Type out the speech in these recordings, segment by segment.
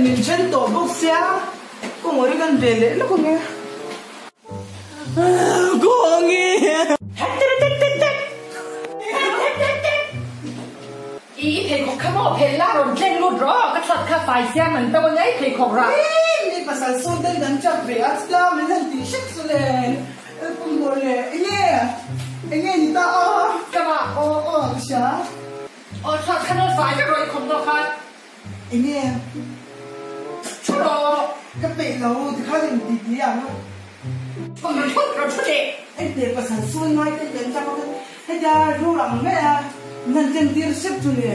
min then tawh bawk sia kawngawri kan ve leh lawk ang e. Kawngi! I pheikhawk kha maw phelh la rawn tleng lut rawh ka chhuat kha fai siam an to ania i pheikhawk rah. Mi pasal sawn ten kan chak ve a chutia min han tih hrep chu le pumbawl le enge enge ni ta a. Ka mah. Aw aw ka hria. Aw chhuat kha nawn fai vek rawh i khawmhnaw khan. Enge? Thu rawh. Ka peih lo tikhan in ti ti ang. Rawn thut rawn thut leh. Engte pasal sawn ngai te kan chak a hetia rul ang mai a nan ken tir sep chu le.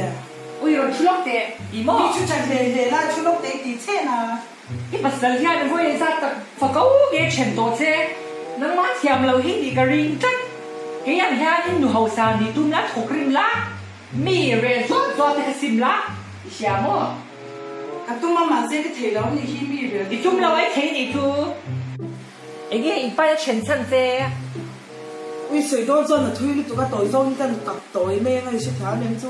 Ui rawn thu lawk teh i maw. Mi thu tha hle hle lai thu lawk teh i ti che na. I pasal hian vawi zat tak fako nge then tawh che. Nangmah thiam lo hi nih ka ring tlat. Kei ang hianin nu hausa nih tum la thawk rim la. Mi rel zawt zawt te kha sim la, i hria maw? Ka tum a, mahse ka thei lo nih hi mi rel I tum lo ai thei nih chu. Enge in pai a then chhan che? Ui sawi dawn chuan a thui lutuk a tawi zawngin ka tak tawi mai anga i hre thiam em chu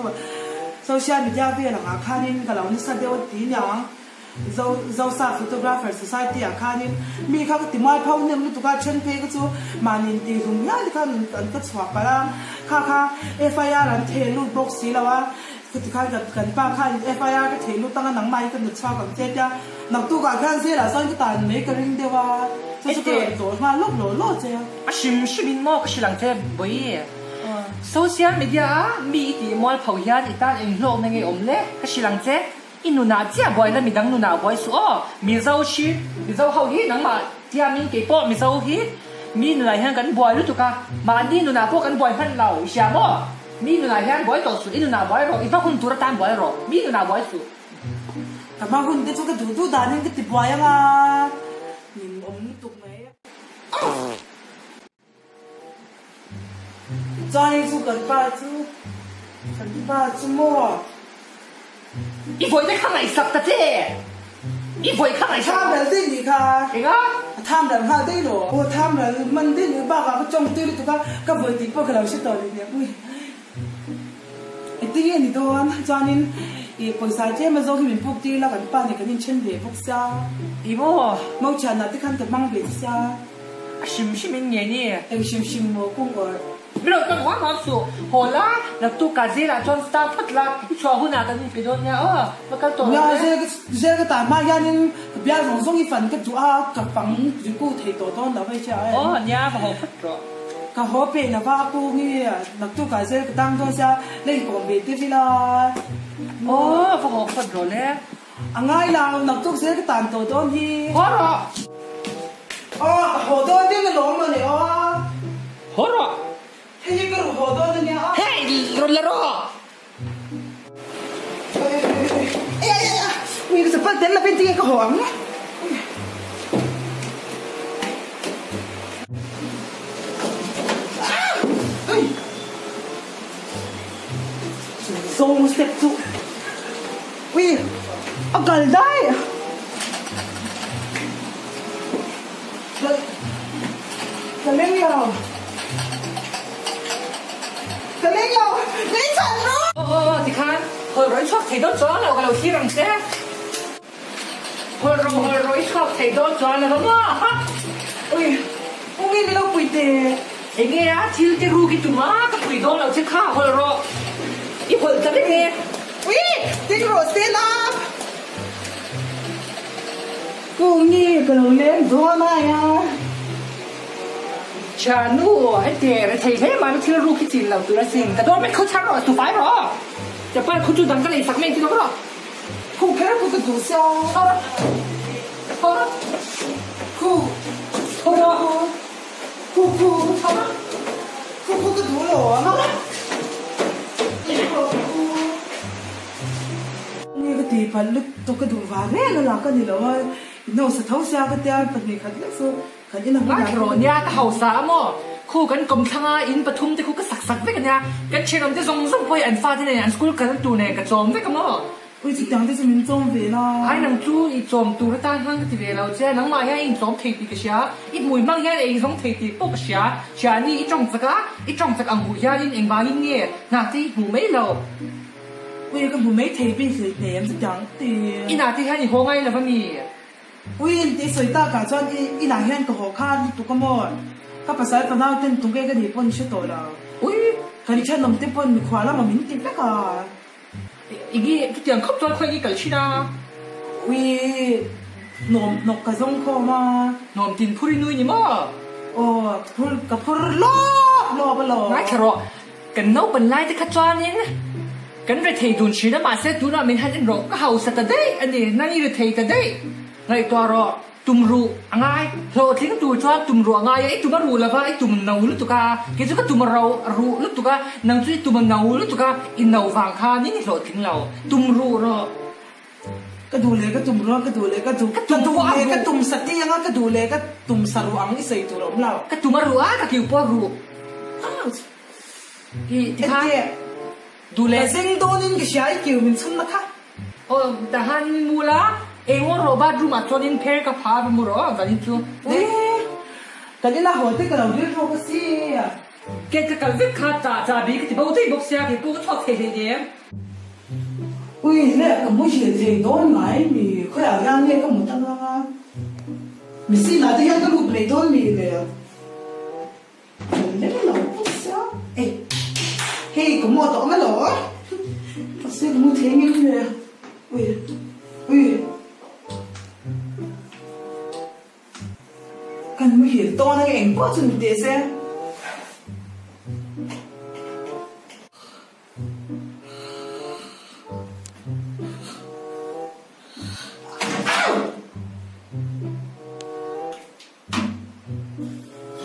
social media vel angah khanin ka lo nasa deuh a ti niang. Zo Zosa Photographer Society ah khanin mi kha ka ti mual pho hnem lutuk a, then phei kha chu mahni intih hlum hial te khan an ka chhuah palh a, kha kha FIR an theh lut bawk si lo a, khati khan kan kan pa khan FIR ka theh lut anga nangmah hi ka nut chhuak ang che tia naktuk ah khan zelah chuan ka tan mai ka ring deuh a, chu chu ka rawn tlawh nghal lawk lawh lawh che a. A hrim hrim in maw ka hrilh ang che Bawihi, social media a mi i tih mual pho hian i tan eng hlawkna nge awm le ka hrilh ang che. I nunah chiah buai la midang nunah buai suh aw. Mizo hi, Mizo ho hi nangmah tiamin kei pawh Mizo hi mi nunah hian kan buai lutuk a, mahni nunah pawh kan buai hman lo i hria maw? Mi nunah hian buai tawh suh, i nunah buai rawh, i hma hun tur atan buai rawh, mi nunah buai suh. Ka hma hun te chu ka duh duh danin ka ti buai anga nin awm lutuk mai. Chuan chu kan pa chu kan pa chu maw? I vawi te kha ngaihsak ta che! I vawi kha ngaihsak. Tham ral daih nih kha. Enga? A tham ral nghal daih lo. Aw tham ral hman daih nih bakah ka tawng tui lutuk a, ka vawi tih pawh ka lo hre tawh leh nia. Ui. Engtin nge ni dawn? Chuanin i pawisa tlem a zawk hi min puk tir la kan pa nen kan inthen ve bawk sia. I maw? Mauchhianah te khan ka hmang ve che sia. A hrim hrim in nge ni? Eng hrim hrim maw kung awr? Mi lo chuan huam huam suh. Haw la, naktuk ka zelah chuan star phawt la, i chhuah hunah kan inpe dawn nia aw, va kal tawh rawh le. Nia, zel ka tan hma hianin ka bial zawng zawng i fan ka duh a, ka pang riku thei tawh dawn lo hei che a. Aw nia, va haw phawt rawh. Ka haw peh lo va, a kung hi naktuk ah zel ka tang dawn sia, la inkawm ve te vila. Aw, va haw phawt rawh le. A ngai lo, naktuk zel ka tan tawh dawn hi. Haw rawh! Aw, ka haw dawn ding alawm a ni aw. Haw rawh! Hei hi ka rawn haw dawn a nia aw. Hei, rawn la rawh! Ei ei ei, ui ka chapal tel lovin tinge ka haw ang? Ui! Zawng step chu ui a kal daih ka leng lo ka leng lo min chhan rawh. Aw aw aw tikhan hawi rawh i chhuak thei dawn chuang lo ka lo thlir ang che hawi rawh hawi rawh i chhuak thei dawn chuang lo maw. Ui ui min lo pui teh. Enge a thil te ruk i tum a, ka pui dawn lo che kha hawlh rawh, i hawlh ta vek e. Ui! Ding rawh stand up! Kungi ka lo leng dawn ai a. Thiannu, heti rethei hle mai thil ruk hi chin lo tur asin, ka dawr mai khaw chhar rawh, su fai rawh. Japan khu chu dang ka lei sak mai ang ti rawh. Khu kher khu ka duh sia. Tho rawh, tho rawh. Khu, tho rawh. Khu khu khu khu ka duh lo ang a. Nge ka ti palh lutuk ka duh vang reng a lak a ni lo a, i hausa tho sia ka tia pahnih khat lek chu kan in ang Ngai rawh nia ka hausa a maw? Khu kan kawmthlang a in pathum te khu ka sak sak vek a nia, kan thenawm te zawng zawng pawh hi an fate nen an school kal tur nen ka chawm vek a maw? Ui chutiang te chu min chawm ve la. Ai nang chu i chawm tur atan hmang ka ti ve lo che, nangmah hian i inchawm thei tih ka hria, i hmui hmang hian ei zawng thei tih pawh ka hria, Thiani i tawng chak a, i tawng chak ang huh hianin engvangin nge hna te i hmuh mai lo. Ui ka hmu mai thei bik hlei hlei em chutiang ti. Inah te hian i haw ngai lo va mi? Ui in tih sawi takah chuan i inah hian ka haw kha lutuk a maw? Ka pasal fanau ten tunge ka nih pawn hre tawh lo. Ui! Kan thenawm te pawn mikhual lamah min ti vek a. Igi chutiang khawp chuan khawi nge kal thin a? Ui! Hnawm hnawk ka zawng khawm a. Hnawm tin phur i nui ni maw? Aw, phur ka phur lawp lawp a lawm. Ngaithla rawh. Kan naupan lai te kha chuanin kan rethei dun thin a, mahse tunah min han en rawh, ka hausa ta daih a ni, nang i rethei ta daih. Ngaihtuah rawh, tum ruh a ngai, hlawhtling tur chuan tum ruh a ngai a, i tum a ruh lova, i tum no lutuk a, kei chu ka tum a ro ruh lutuk a, nang chu i tum a no lutuk a, i no vang khanin i hlawhtling lo, tum ruh rawh. Ka duh leh ka tum ruh a, ka duh leh ka duh, ka duh leh ka tum sa ti ang a, ka duh leh ka tum sa ruh ang i sawi tur a awm lo. Ka tum a ruh a, ka kiu pawh a ruh. I ti khan duh leh. Ka zeng dawnin ka hria i kiu min chhun na kha. Aw tahan in mu la, eng aw rawh bathroom ah chuan in pher ka pha a va mu rawh zanin chu. E kan ina haw te ka lo ril rawk a si. Ke ka kal vek kha chahbi ka ti bo daih bawk sia kei pawh ka chhuak thei hleinem. Ui hle ka muhil thei dawn ngai mi khawiah hian nge ka mut ang a mi sinah te hian ka lut mai dawn mi le kan leng lo bawk sia ei hei ka mu tawh ang alo mahse ka mu thei ngei le ui ui kan muhil dawn ang eng pawh chu ni teh se.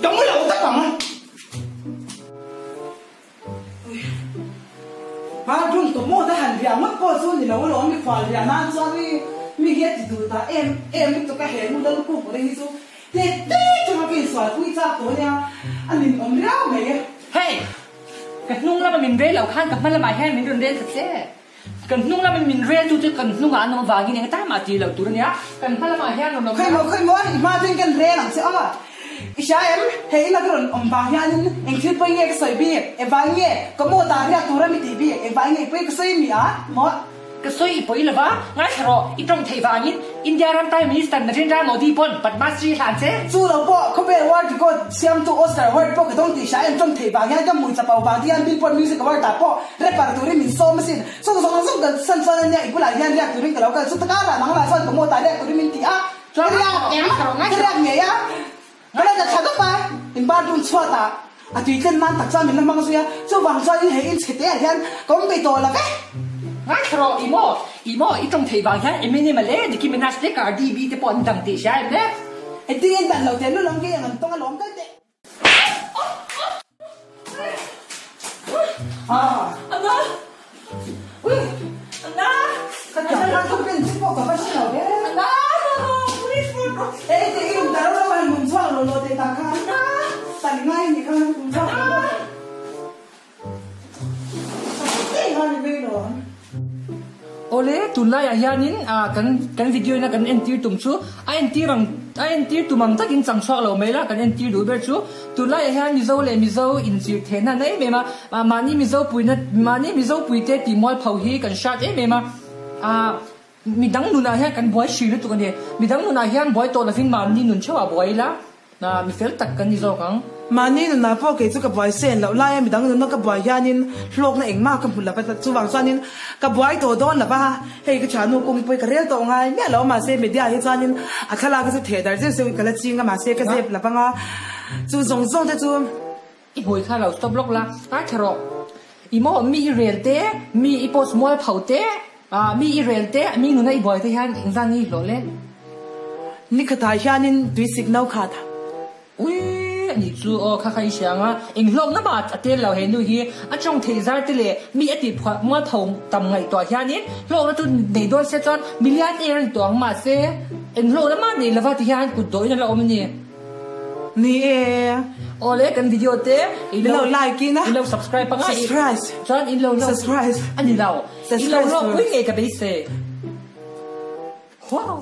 Ka mu lo tak ang a. Bathroom ka mawt a han riah ngawt pawh chu ni lo alawm mikhual riah nan chuan mi mi hi a ti duh ta em em lutuk a he nu lal kuk ri hi chu teh teh chunga ka insual pui chak tawh ania a ninawm riau mai e. Hey! Ka hnung lama min rel loh khan ka hma lamah hian min rawn rel ta che. Kan hnung lama min rel tu chu kan hnungah an awm avangin eng atan mah tih loh tur a nia. Kan hma lamah hian rawn awm a. Khawimaw khawimaw i hma chuan kan rel ang che aw. I hria em? Hei ina ka rawn awm vang hianin eng thil pawi nge ka sawi bik? Engvang nge ka maw dah riak tura mi tih bik? Engvang nge i pawi ka sawi mi a? Maw? Ka sawi i pawi lova, ngaithla rawh, i tawng theih vangin India ram Prime Minister Narendra Modi pawn Padma Shri hlan che. Chu lo pawh khawvel world record siamtu Oscar Award pawh ka dawng tih hria em tawng theih vang hian ka hmui chapo vang te hian Billboard Music Award ah pawh rapper turin min sawm asin. Chung zawng zawng ka san chuan ania i bulah hian riak turin ka lo kal chu taka lah nang lah chuan ka mawtah riak turin min ti a, ka riak em? Ka riak ngei a. Ka la tha deuh a, in bathroom chhuat ah a tui tlen nan tak chuan min la hmang zui a, chuvang chuan in hei in chhe te ah hian ka awm ve tawh lo ve. Ngaithla rawh, i maw, i maw, i tawng theih vang hian Eminem a le Nicki Minaj te Cardi B te pawh an dang tih hria em le? Engtin nge an dan lo teh lul ang, kei ang an tawng alawm kal teh. Anna! Ui! Anna! Ka tiang khan ka pen chu pawh ka va hre lo ve. Anna! Police phone rawh. Ei teh i rawn tar lo han mun chhuak lo lo teh ta khan. Anna! Tan ngai ni khan mun chhuak lo lo. Teh khan i vei lo ang. Awle, tunlaiah hianin kan kan video ina kan entir tum chu a entir ang a entir tum ang takin chang chhuak lo mai la kan entir duh ber chu tunlaiah hian Mizo leh Mizo inchirh theihna a na em em a, mahni Mizo puina mahni Mizo puite tih mualpho hi kan hriat em em a, ah midang nunah hian kan buai hri lutuk a ni, midang nunah hian buai tawh lovin mahni nun theuhah buai ila. Hna mi fel tak kan ni zawk ang. Mahni nunah pawh kei chu ka buai sen loh laia midang nunna ka buai hianin hlawkna engmah ka hmu lova, chuvang chuanin ka buai tawh dawn lova, hei ka thiannu kawng pawh hi ka rel tawh ngai miah lo a, mahse media hi chuanin a thlalak hi chu theh darh zeuh zeuh hi ka la ching a, mahse ka zep lo vang a, chu zawng zawng te chu. I hmui kha lo stop lawk la, ngaithla rawh. I maw mi i rel te, mi i post mual pho te, ah mi i rel te, mi nuna i buai te hian engzah nge i hlawh le? Nikhatah hianin tui sik no khat. Ui anih chu aw kha kha i hria ang a, eng hlawkna mah a tel lo he nu hi, a tawng theih zar te leh mi a tih phuah mual pho tam ngaihtuah hianin hlawkna chu nei dawn se chuan million er a ni tawh ang mahse eng hlawkna mah nei lova ti hian kut dawhin a la awm a ni. Ni e. Awle kan video te i lo like in a. I lo subscribe anga. Subscribe. Chuan in lo Subscribe. Ani lo. In lo lawk pui ngei ka beisei. Wow.